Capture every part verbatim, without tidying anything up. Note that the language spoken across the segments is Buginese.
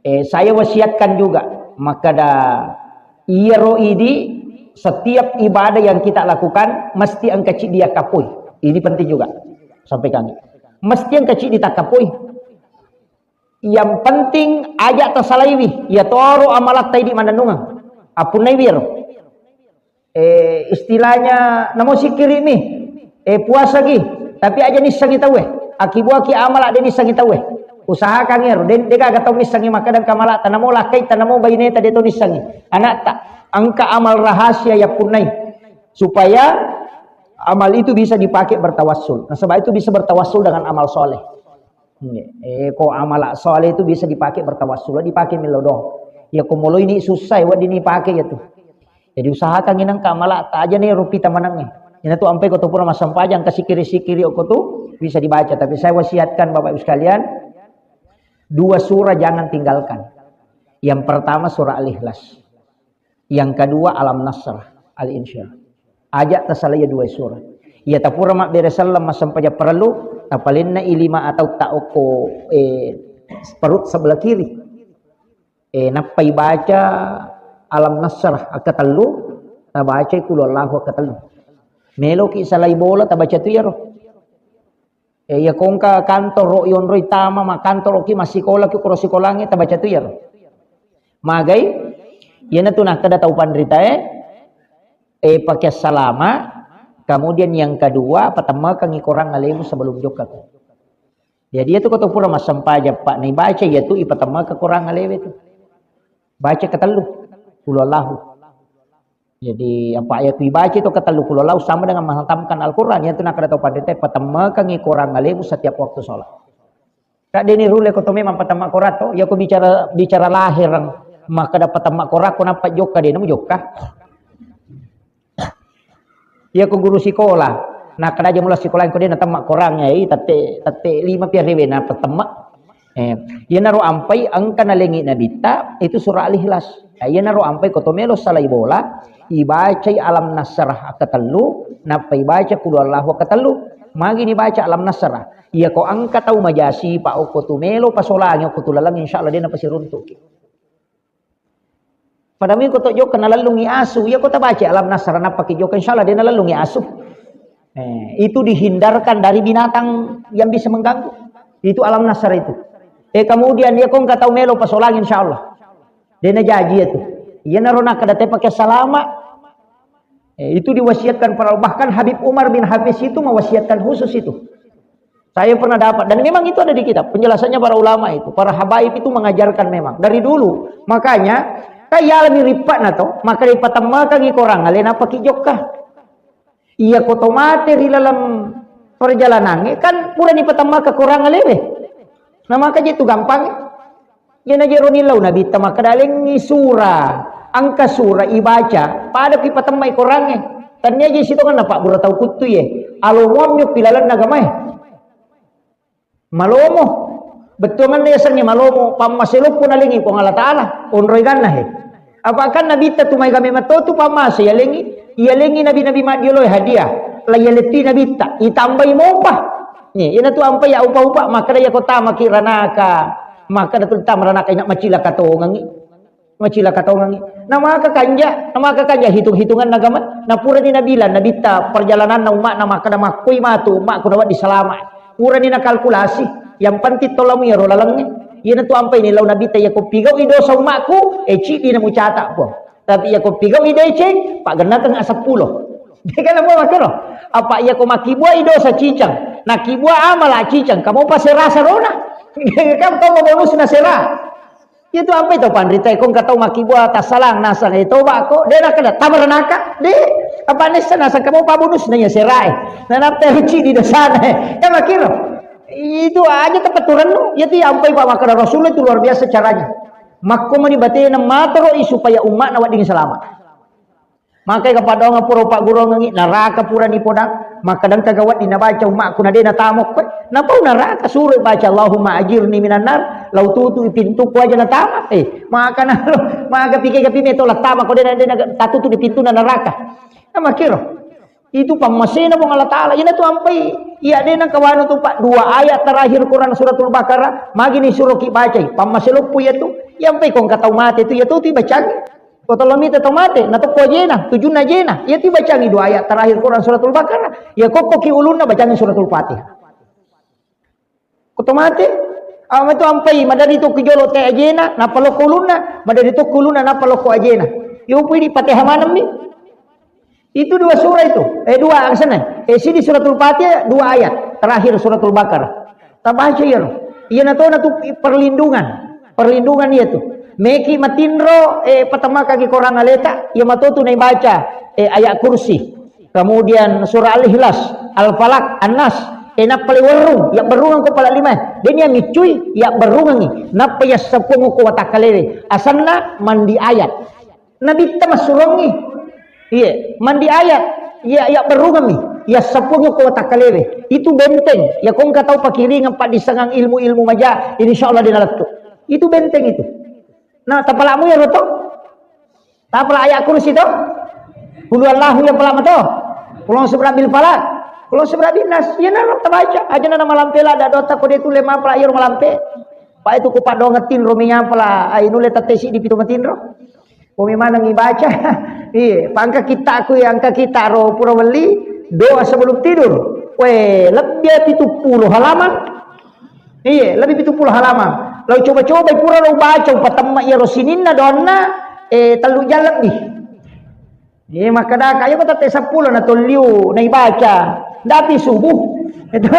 Eh, saya wasiatkan juga, makkada iyaro idi, setiap ibadah yang kita lakukan mesti engka ciddi yakkapoi. Ini penting juga. Sampaikan. Mesti engka ciddi takkapoi. Yang penting aja tasalaiwi, iya toro amalatta idi mannennungeng. Appunnaiwi ero. Eh, istilahnya namo sikkiri'mi, eh, puasagi, tapi aja nissengi tauwe. Akibuaki amala de nissengi tauwe. Usahakan ero, de, de gaga tau missengi makkada engka amalatta, namo lakkaita, namo baineta de to nissengi. Anakta, engka amal rahasia yappunnai. Supaya amal itu bisa dipakai bertawassul. Nasaba itu bisa bertawassul dengan amal soleh. Nggih. Eh, ko amala soleh itu bisa dipakai bertawassul, dipakai mello doang. Ya, ko moloini susah, wedding dipakai ya tuh. Jadi usahakan inang ka amala ta aja nih rupi tamanangnge. Ina tuh ampai ko to pura massempajang ke sikiri-sikiri ko tuh bisa dibaca. Tapi saya wasiatkan Bapak Ibu sekalian, dua surah jangan tinggalkan. Yang pertama surah Al-Ikhlas. Yang kedua Alam Nasrah, Al-Insyirah. Aja tasalai dua surah. Iya tapura mabbere selleng massempajang parellu, tapalenna i lima atau ta okko, eh, perut sebelah kiri. Eh, nappai baca Alam Nasrah akkatellu, tabacai Qul Huwallahu akkatellu. Meloki salai bola, tabaca tu iyaro. Eh, iya kongka kantor ro yonroi tama, makkantoroki, massikola ki, kuro sikolangnge, tabaca tu iyaro. Magai, iyanatu nakkeda tau panritae, eh, pakai salama, kemudian yang kedua, patemmakangi korang alemu sebelum jokka. Jadi iyatu ko to pura massempajang, Pak, naibaca iyatu ipatemmakeng korang alewe tu. Baca ketellu, Qul Huwallahu. Jadi, apa ayat ibaca itu ketellu Qul Huwallahu sama dengan menghatamkan Al-Quran. Iyatu nakkeda tau panritae, patemmakangi korang alemu setiap waktu sholat. Kak deni rule ko to memang patemma korang to, ya ko bicara, bicara lahir, makkeda patemma korang ko nappa jokka, de namu jokka. Iya ko guru sikola, nakkeda aja mula sikola ko de natemma korang, eh, tette, tette lima pi arewe na patemma. Eh, iyanaro ampai engka nalengi nabitta, itu surah Al-Ikhlas. Eh, iyanaro ampai ko to melo salai bola, ibacai Alam Nasrah akkatellu, nappa ibaca Qul Huwallahu akkatellu. Magi ni baca Alam Nasrah. Iya ko engka tau majasi, Pak, okko tu melo pasolangi okko tu laleng, insya Allah de napasiruntuki. Pada minggu to jokka nalellungi asu, iya ko tabaca Alam Nasrah nappaki jokka, insya Allah de nalellungi asu. Eh, itu dihindarkan dari binatang yang bisa mengganggu. Itu Alam Nasrah itu. Eh, kemudian iya ko engka tau melo pasolangi, insya Allah de najaji itu. Iyanaro nakkeda te pakai salama. Eh, itu diwasiatkan para, bahkan Habib Umar bin Hafiz itu mewasiatkan khusus itu. Saya pernah dapat, dan memang itu ada di kitab, penjelasannya para ulama itu, para habaib itu mengajarkan memang dari dulu. Makanya, kan iyalami rippa'na to, maka dipatemmakangi korang ale napaki jokka. Iya ko to mate ri laleng perjalanangnge, kan pura nipatemmakeng korang alewe. Nah, maka je tu gampang. Iyana jero nillau nabitta makkeda lengngi sura, engka sura ibaca, pada ki patemmai korangnge. Tania je sitongenna pabbura tau kuttu ye. Alomoammi pi lalenna agamae. Malomo. Bettuangenna yasengnge malomo, pammaseloppo nalengi Puang Allah Ta'ala, onroi ganna he. Apa kan nabitta tu maega memang to tu pammase yalengi, yalengi nabi-nabi maddioloe hadiah. La yaletti nabitta, itambai mopa. Ye, iyana tu ampai ya upa-upa, makkeda ya ko tamaki ranaka. Makkeda tu tama ranaka ina macilaka tongengi. Macilaka tongengi. Namaka kanja, namaka kanja hitung-hitungan agama. Napurani nabilang, nabitta perjalananna umma'na makkeda makkoi matu umma'ku nawedding salama. Purani nakalkulasi. Yang penting tolamu iyaro lalengnge. Iyana tu ampai ni lau nabitta ya ko pigau i dosa umma'ku, e ciddi namucata po. Tapi iya ko pigau'i deceng, paggennakeng seppulo. Deka namo makkero. Apa iya ko makkibuai dosa cicang, nakkibua amala cicang, kamu pasti rasa rona. Kan kau bonusna sera. Itu ampai tau panrita, ko engka tau makkibua tassalang nasang, eh, toba ko, de nakkeda tamaranaka, de, apa nessa nasang kamu pa bonusna ya sera, eh. Nah, nanti ruci di dosana, eh. Kan makkiro. Itu aja tepeturennu, itu ampai Pak makkeda Rasulullah itu luar biasa caranya. Makko mani batena matoro'i supaya umma'na wedding selamat. Makai kapadonga pura pagguruangengi, naraka pura nipodang, makkadang kaga wedding nabaca umma'ku na de natamokko. Napau naraka suro baca Allahumma ajirni minan nar, lau tutu pintuku aja natama. Eh, maka na, maka pike gapi meto la tama ko de na, de na tatutu di pintu naraka. Nah, makkiro. Itu pammasena Puang Allah Ta'ala. Ina tu ampai, iya de nangkawano tu, Pak, dua ayat terakhir Quran Suratul Baqarah, magi ni suruh ki bacai. Pammase loppo iya tu. Iyampai ko engka tau mate tu, iya tu tu ibacangi. Ko tollo mita tau mate, na tokko ajena, tujunna ajena. Iya tu ibacangi dua ayat terakhir Quran Suratul Baqarah. Iya kokko ki ulunna, bacangi Suratul Fatihah. Ko to mate, ama tu ampai, madari tokki jolo te ajena, nappa lokko ulunna, madari tokki ulunna, nappa lokko ajena. Yo pui di Fatihah manemmi. Itu dua surah itu, eh, dua aksana. Eh, sini Suratul Fatihah, dua ayat. Terakhir Suratul Baqarah. Tabaca iyaro. Iyana tona tu perlindungan. Perlindungan iya tu. Meki matinro, eh, patamaka ki Quran aleta, iya matotu naibaca, eh, ayat kursi. Kemudian surah Al-Ikhlas, Al-Falaq, An-Nas. Eh, nappa le werrung, ya berrungang ko pala lima. Deni yang micui, ya berrungangi. Nappa ya sepung ko watakkalewe. Asanna mandi ayat. Nabitta massurongngi. Iya, mandi ayat. Iya, iya berrungammi. Iya seppuang ko watakkalewe. Itu benteng. Ya kongka tau pakiringan paddisangang ilmu-ilmu maja, insya Allah dena lettu. Itu benteng itu. Nah, tapalamu ya roto. Tapala ayat kursi to. Qul huwallahu ya pala mato. Qul a'udzu birabbil falaq. Qul a'udzu birabbin nas. Ya naro tabaca. Aja nana malampe la, da dotta ko de tulle mapala iyaro malampe. Pa itu ku padonga tinro minyapala. Ai nulle tattesi di pitu matinro. Umi maneng ibaca. Iya, pangka kita aku yang angka kita ro pura weli doa sebelum tidur. Weh, lebih pitu puluh halaman. Iya, lebih pitu puluh halaman. Lau coba-coba pura lau baca upatemma iya ro sininna doanna, eh, tellu jam lebih. Iya, makkada kayu ko tette seppulo na tolliu na ibaca. Ndapi subuh. Itu.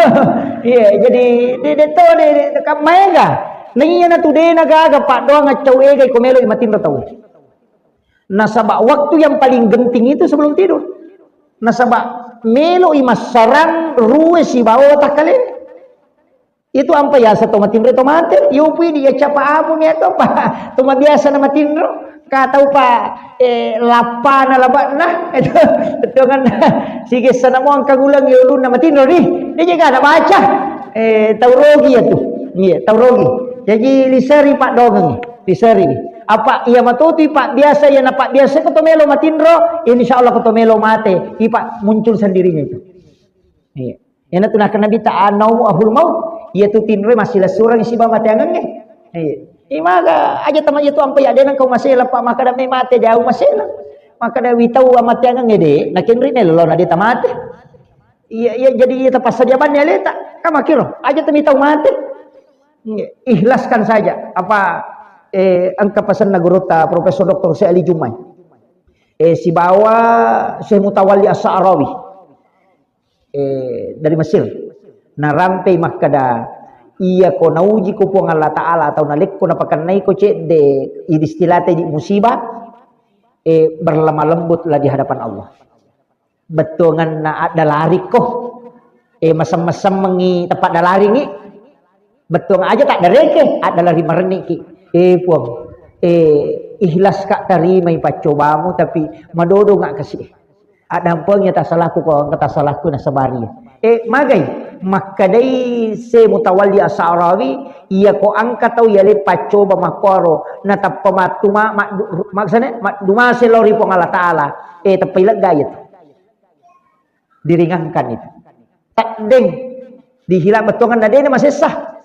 Iya, jadi de de to de, de, de, maega. Na iya na tu de na gaga paddoang accau ega ko melo matinro tau. Nasaba waktu yang paling genting itu sebelum tidur. Nasaba melo i massarang rue sibawa takkale. Itu ampa yasa to matinro to mate, yopi di ya capa amu mi atau pa to mabiasa na matinro. Ka tau pa, eh, lappa na labak na. Itu betul kan? Sige sana mo angka gulang ya ulun na matinro di. Dia jaga na baca. Eh, tau rogi ya tu. Iya, tau rogi. Jadi liseri pak dongeng. Liseri. Apa iya matutu pak biasa ya na pak biasa ko to melo matinro, insya Allah ko to melo mate. Ipak muncul sendirinya itu. Iya. Iyana tu nakkeda Nabitta, "An-naumu ahlul maut." Iya tu tinroe massilessureng siba mateangengnge. Iya. Imaga aja tama iya tu ampa iya denang kau masela pa makkeda me mate jauh masela. Makkeda witau amateangengnge de, nakenri melo na de tamate. Iya, iya jadi iya tapassadia banni aleta. Kamakiro, aja temi tau mate. Iya, ikhlaskan saja. Apa, eh, engka pasenna gurutta Profesor Doktor Syekh Ali Jumai. Eh, sibawa Syekh Mutawalli As-Sa'rawi. Eh, dari Mesir. Narampei makkeda, iya ko nauji ko Puang Allah Ta'ala atau nalekko napakennai ko cedde, idi istilate di musibah, eh, berlemah lembutlah di hadapan Allah. Bettuanganna adda larikko, eh, masem-masemmengi tepat dalaringi, bettuang aja tak dereke, adda lari merenniki. Eh, Puang, eh, ikhlas ka tarimai paccobamu, tapi madodo nga kasi. Addampeng ya tasalaku ko engka tasalaku nasabari. Eh, magai, makkedai se Mutawalli Asarawi, iya ko engka tau yale paccoba makkoro, na tappa mattu ma-, maddu-, maksudnya, maddumase lao ri Puang Allah Ta'ala. Eh, teppa ilegga iya tu. Diringankan itu. Teddeng. Dihilang bettuangan na dena masessa.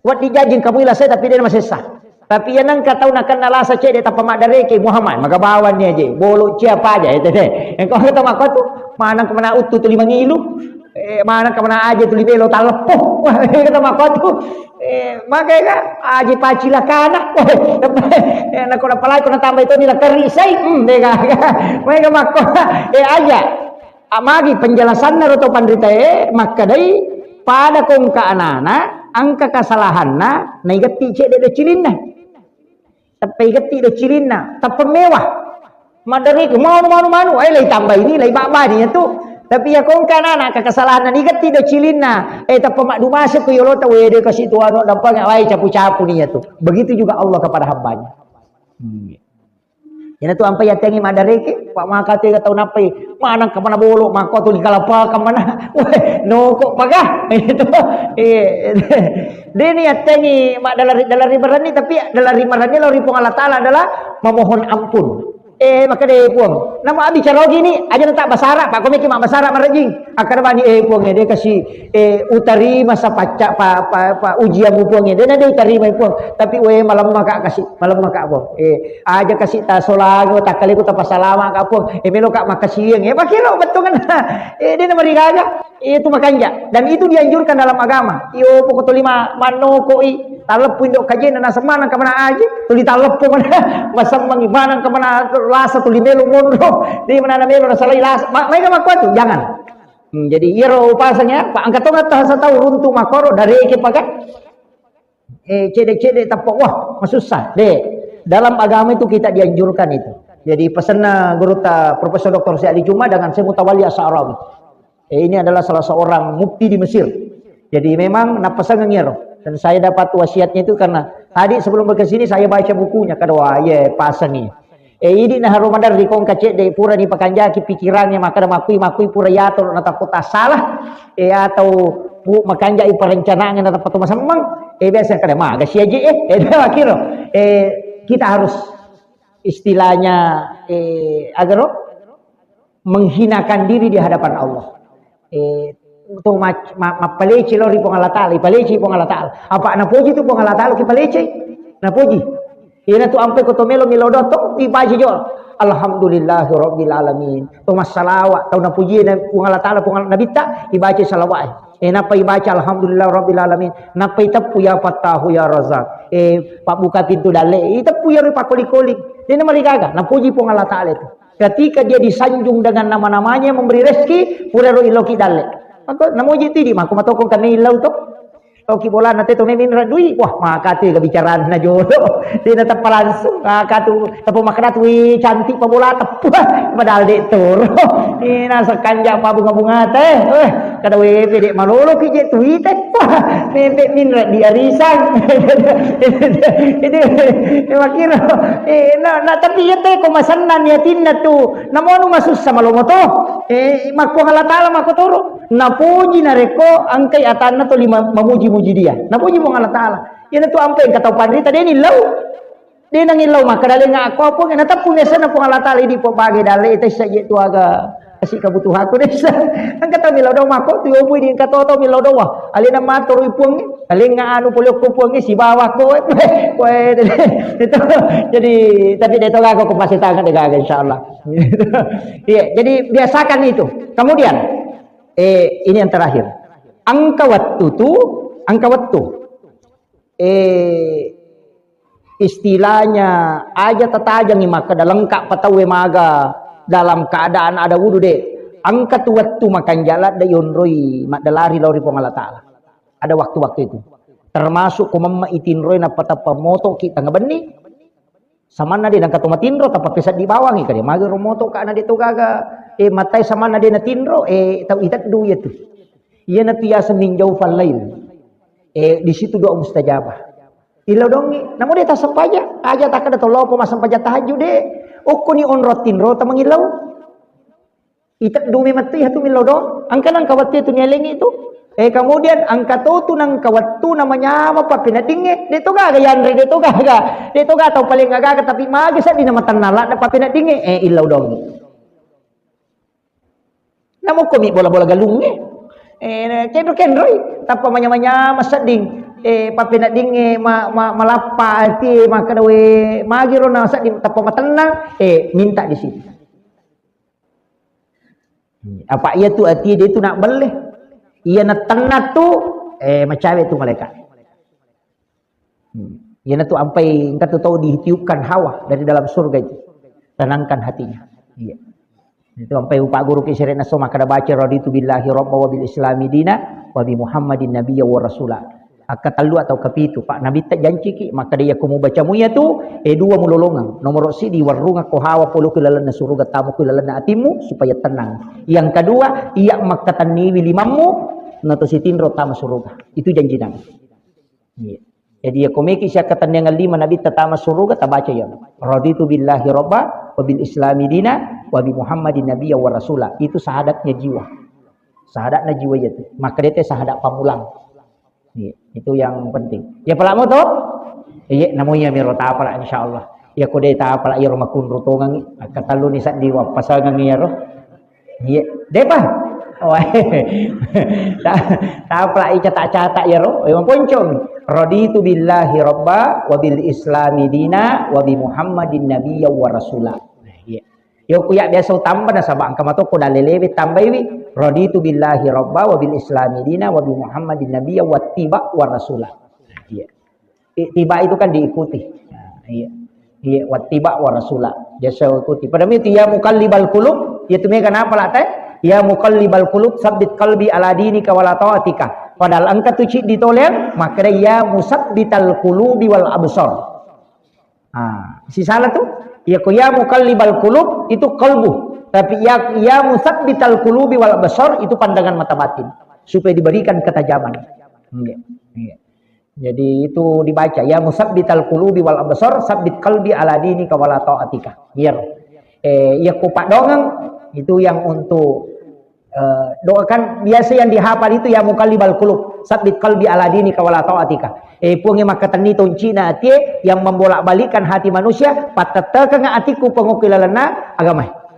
Wedding jajing kamu ilasai tapi dena masessa. Tapi iya nengka tau nakenna lasa cedde tappa maddareke Muhammad, magabawanni aje, bolo ciapa aja itu deh. Engkau kata makotu, manang kemana utu tuli mangilu, eh, manang kemana aja tuli belo taleppo. Wah, kata makotu, eh, magai ka aji pacilakana. Eh, nako napalai ko natamba itu nila keri sai, hmm, dega. Magai ka makko, eh, aja. Amagi penjelasanna ro to panritae makkedai, pada kongka anana, engka kasalahanna, naigetti cedde decilinna. Tappa igetti decilinna, tappa mewah. Maddariki, manu, manu, manu, eh, lai tambai ni, lai babbani ya tu. Tapi ya kongka anana, engka kasalahanna, nigetti decilinna, eh, tappa maddumase ku yolota, wede kasi tu anu, dampang, wai capu-capu ni ya tu. Begitu juga Allah kepada hambanya. Hmm. Iyana tu ampai yatengi maddareke, pa maka tu tau nappai, manang kemana bolo, maka tu dikalapakang mana. Weh, noko paga. Itu. Eh, deni yatengi maddaleri, daleri marenni, tapi daleri marenni lao ri Puang Allah Ta'ala adalah memohon ampun. Eh, makkeda, "Eh, Puang, nama abbicara gini, aja na tak basara, Pak, komeki mak basara marajing." Akkeda bani, "Eh, Puang, eh, de kasi, eh, utarima sa pacca, pa, pa, pa, ujianmu, Puang, eh, de na de utarima, Puang. Tapi, we, malemma ka kasi, malemma ka, Puang. Eh, aja kasi ta solango, takkaleku ta pasalama ka, Puang. Eh, melo ka makasiang, eh, pakiro bettuanna." Eh, de na marigaga. Itu makanja. Dan itu dianjurkan dalam agama. Iyo, poko tuli ma-, mannokoi, talleppu indo kajena, naseng maneng ka mana aji, tuli talleppu mana, masemmangi maneng ka mana lasa, tuli melo monro, di mana na melo nasalai lasa. Ma-, maega makkuatu, jangan. Hmm, jadi iyaro upaseng ya, pa engka tonga tasa tau runtu makoro, dari ke pakai. Eh, cedek-cedek tappa, wah, masussa. De, dalam agama itu kita dianjurkan itu. Jadi pesanna guru ta, Profesor Doktor Syekh Ali Juma dengan Syekh Mutawalli Asarawi. Eh, ini adalah salah seorang mufti di Mesir. Jadi memang napasangeng iyaro. Dan saya dapat wasiatnya itu karena tadi sebelum ke sini saya baca bukunya, kada, wah, iya, pasangi. Eh, idi naharo maderri kongka cedde, purani pakanjaki pikirannya, makkeda makkui, makkui pura yato natappo tassalah. Eh, atau pu-, makanjai perencanaannya natappo to masemmeng. Eh, biasa kada maga siaje, eh. Eh, dah, akhirnya. Eh, kita harus istilahnya, eh, agaro menghinakan diri di hadapan Allah. Eh, to ma-, ma-, mappaleci lao ri Puang Allah Taala, ipaleci Puang Allah Taala. Apa napoji tu Puang Allah Taala, kipaleci? Napoji. Ina tu ampe ko to melo, melo doang to, ibaca jo. Alhamdulillahi Rabbil Alamin. To massalawa, tau napoji na Puang Allah Taala, Puang Allah Nabitta, ibaca salawat. Eh, nappa ibaca Alhamdulillah Rabbil Alamin. Nappa iteppu ya Fattahu ya Razak. Eh, pabbuka pintu dalle. Iteppu ya ri pakoli-koli. Dena marigaga, napoji Puang Allah Taala itu. Ketika dia disanjung dengan nama-namanya yang memberi rezeki, purero iloki dalle. Maka namoji tidi, mako matokong kami ilau to. Oki bola nate to memin radui, wah, maka tu ga bicarana jolo. Dia tetap langsung, maka tu, tapi makna tu, "Wih, cantik pa bola teppu." Padahal dek tur. Ina sekanja pa bunga-bunga teh. Eh, kada wepe dek malolo ki je tu ite. Wah, mepek minra di arisan. Itu, itu, makiro. Eh, na, na, tapi iya teh ko masenna niatinna tu. Namonu masussa malomo to. Eh, makkuang Allah Ta'ala makkotoro. Napoji narekko engkai atanna toli ma-, mamuji-muji dia. Napoji Puang Allah Ta'ala. Iyanatu ampe engka tau panrita deni lau. Dena ngillau makkeda lenga akko Puang, nateppu mesena Puang Allah Ta'ala idi po bage dalle tessa je tu aga kasi kebutuhanku dessa. Engka tau millau doang makko tu obu idi engka to tau millau doang. Alena matoroi Puang, alenga anu poliokko Puang sibawa ko. Weh, itu. Jadi tapi de to gaga ko pasti tangan de gaga insyaallah. Iya, jadi biasakan itu. Kemudian Eh, ini yang terakhir. Engka wettu tu, engka wettu. Eh, istilahnya aja tatajangi makkeda lengkap patauwe maga dalam keadaan ada wudu de. Engka tu wettu makanja ladde yonroi maddelari lao ri Puang Allah Ta'ala. Ada waktu-waktu itu. Termasuk ko memma itinroi nappa tappa moto ki tengah benni. Samanna de nengka to matinro, tappa peseddi bawangi kade. Magi ro moto ka na de to gaga. Eh, matai samanna de natinro, eh, tau iteddu iya tu. Iya na tu yaseng min jaufal lail. Eh, di situ doa mustajabah. Ilo dongi, namu de tasempaja. Aja takkeda to lopo masempaja tahajud de. Okko ni onro tinro tamangillau. Iteddu memang tu iya tu millau doang. Engka nengka wettu tu nialengi tu. Eh, kemudian engka to tu nengka wettu namanyama pappeneddingnge. De to gaga yanre, de to gaga. De to gaga tau paling gaga, tapi magi seddi na matennala na pappeneddingnge. Eh, illau doang. Namukko mi bola-bola galungnge. Eh, kenro-kenroi. Tappa manyama-nyama sedding. Eh, pappeneddingnge ma-, ma-, malappa ati makkeda we magi ro na sedding tappa matennang. Eh, minta di situ. Apa iya tu ati de tu nak belle. Iya na tenna tu, eh, macawe tu malaikat. Hmm. Iya na tu ampai engka tu tau ditiupkan hawa dari dalam surga itu. Tenangkan hatinya. Iya. Itu ampai upa guru ki sere naso makkeda baca raditu billahi rabba wa bil islami dina wa bi Muhammadin nabiyya wa rasula. Akkatellu atau kepitu, Pak, Nabitta janciki, makkeda, "Iyako mubacamu iyatu, eh, dua mulolongeng. Nomoro sidi, warrungekko hawa polo ku lalenna suruga, tamo ku lalenna atimmu, supaya tenang. Yang kedua, iya makkatenniwi limammu, nato sitinro tama suruga." Itu janji Nabi. Iya. Jadi, iyako meki siakkatenniangeng lima Nabitta tama suruga, tabaca iya. Raditu billahi rabba, wa bil islami dina, wa bi Muhammadin nabiyya wa rasula. Itu syahadatnya jiwa. Syahadatna jiwa iyatu. Makkeda te syahadat pamulang. Iya, itu yang penting. Ya, pala moto? Iya, namo iya miro tapala, insyaallah. Iya ko de' tapala iyaro makunru tongengngi, akkatelluni seddi wappasengengngi iyaro. Iya, de'pa. Wah. Ta-, tapala icata-cata iyaro, eh, maponcomi. Raditu billahi rabba wa bil islami dina wa bi Muhammadin nabiyya wa rasula. Nah, iya. Yo ku ya biasa utamba nasaba engka matokko dalelewe tambaiwi. Raditu billahi rabba wa bil islami dina wa bi Muhammadin nabiyya wa tiba wa rasula. Nah, iya. Ittiba itu kan diikuti. Nah, iya. Iya, wattiba wa rasula. Jasa ikuti. Pada itu ya muqallibal qulub, ya tu mega napa la te? Ya muqallibal qulub, sabbit qalbi ala dinika wala taatika. Padahal engka tu ciddi tolean, maka ya musabbital qulubi wal absar. Ah, si salah tu? Ya ko ya muqallibal qulub itu qalbu. Tapi ya, ya musabbital qulubi wal absar itu pandangan mata batin. Supaya diberikan ketajaman. Iya. Iya. Jadi itu dibaca, ya musabbital qulubi wal absar, sabbit qalbi ala dinika wala taatika. Biar, eh, iya ku paddoangeng itu yang untuk, eh, doakan biasa yang dihafal itu ya muqallibal qulub, sabbit qalbi ala dinika wala taatika. Eh, Puang yang makkatenni toncina atie, yang membolak-balikkan hati manusia, pattettekeng atiku pangokki lalenna agamae.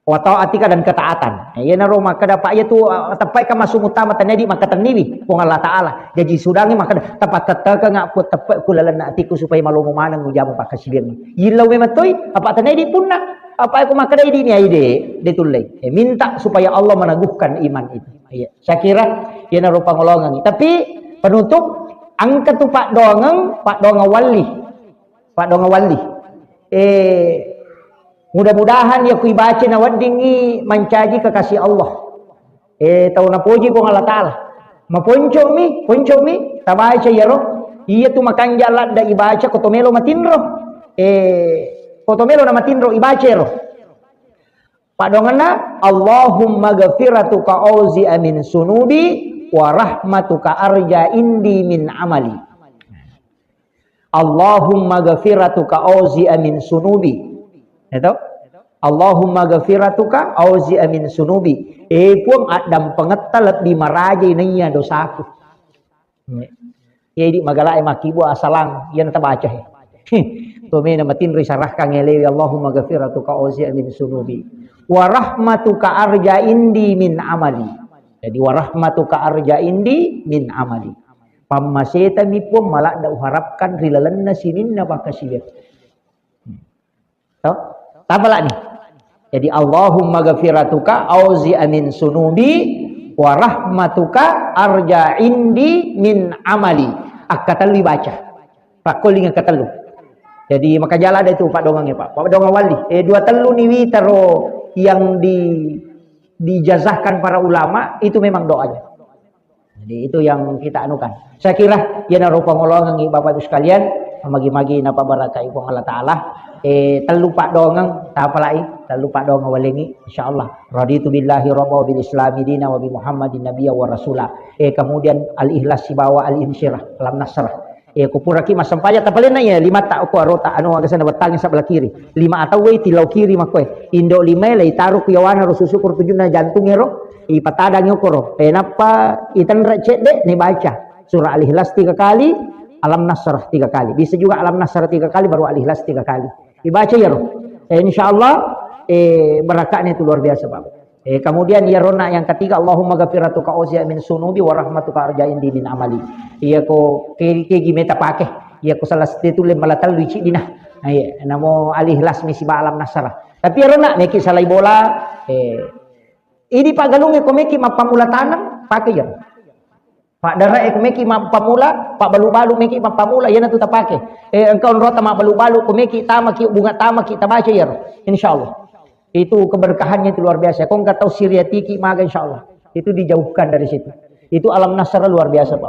Wa taatika dan ketaatan. Iyanaro makkeda, Pak, iya tu, eh, teppai ka masuk utama tenedi makkatenniwi Puang Allah Ta'ala. Jaji sudangi makkeda, tapattettekeng aku teppe ku lalenna atiku supaya malomo maneng ujama pakkasiwiang. Yillau memang toi, apa tenedi punna? Apa aku makkeda idi ni aide, de tullei. Eh, minta supaya Allah meneguhkan iman itu. Iya. Saya kira iyanaro pangolongangi. Tapi penutup, engka tu paddoangeng, paddoangeng walli. Paddoangeng walli. Eh, mudah-mudahan iya ku ibaca naweddingngi mancaji kekasih Allah. Eh, tau napoji Puang Allah Ta'ala. Maponcomi, poncomi, tabaca iyaro. Iya tu makanja ladda ibaca ko to melo matinro. Eh, ko to melo na matinro ibaca iyaro. Paddoangenna, Allahumma ghafiratuka auzi'a min sunubi wa rahmatuka arja indi min amali. Allahumma ghafiratuka auzi'a min sunubi. Ya toh? Allahumma ghafiratuka auzi'a min sunubi. Eh, Puang, addampengetta lebbi marajai naiya dosaku. Iya, idi magalae makkibua asalang, iyana tabaca he. To mena matinro sarahkang elewi, Allahumma ghafiratuka auzi'a min sunubi. Wa rahmatuka arja indi min amali. Jadi, wa rahmatuka arja indi min amali. Pammasetami Puang maladda uharapkan ri lalenna sininna pakkasiwiang. Toh? Tapalani. Jadi, Allahumma ghafiratuka auzi'a min sunubi wa rahmatuka arja indi min amali. Akkatellu baca. Pakkolling akkatellu. Jadi, makanja ladda itu paddoangengnge, Pak. Paddoangeng walli. Eh, dua tellu ni witaro yang di, dijazahkan para ulama, itu memang doanya. Jadi, itu yang kita anukan. Saya kira, iyanaro pangolongengngi Bapak Ibu sekalian, magi-magi napabarakai Puang Allah Ta'ala. Eh, tellu paddoangeng, tapalai, tellu paddoangeng walengngi, insyaallah. Raditu billahi rabba wa bil islami dina wa bi Muhammadin nabiyya wa rasula. Eh, kemudian al-ikhlas sibawa al-insyirah, alam nasrah. Eh, kupuraki massempajang tapalenna iya, limatta ko arota, anu, aga sana wettangi sebelah kiri. Lima atau wei tilau kiri makkoe. Indo lima lei taruh ku yawana ro susu kur tujunna jantung ero. Ipatadangi okoro. Eh, nappa itenre cedde, ni baca. Surah Al-Ikhlas tiga kali, Alam Nasrah tiga kali. Bisa juga Alam Nasrah tiga kali, baru Al-Ikhlas tiga kali. Dibaca ya, Roh. Eh, insyaallah, eh, barakahnya itu luar biasa, Pak. Eh, kemudian ya rona yang ketiga, Allahumma ghafiratuka auzi'a min sunubi wa rahmatuka arja indi min amali. Iya ko ke, ke gimeta pake. Iya ko salah satu le mala tellu ciddi nah. Nah, iya, namo Al-Ikhlas misi ba Alam Nasrah. Tapi ya rona, meki salai bola, eh, idi paggalungnge ko meki mappamula taneng, pake ya. Paddarae ko meki mappamula, pabbalu-balu meki mappamula, iyana tu tapake. Eh, engka onrota mabbalu-balu, ko meki tamaki, bunga tamaki, tabaca iyaro. Insyaallah. Itu keberkahannya itu luar biasa. Ko engka tau siriatiki maga, insyaallah. Itu dijauhkan dari situ. Itu Alam Nasrah luar biasa, Pak.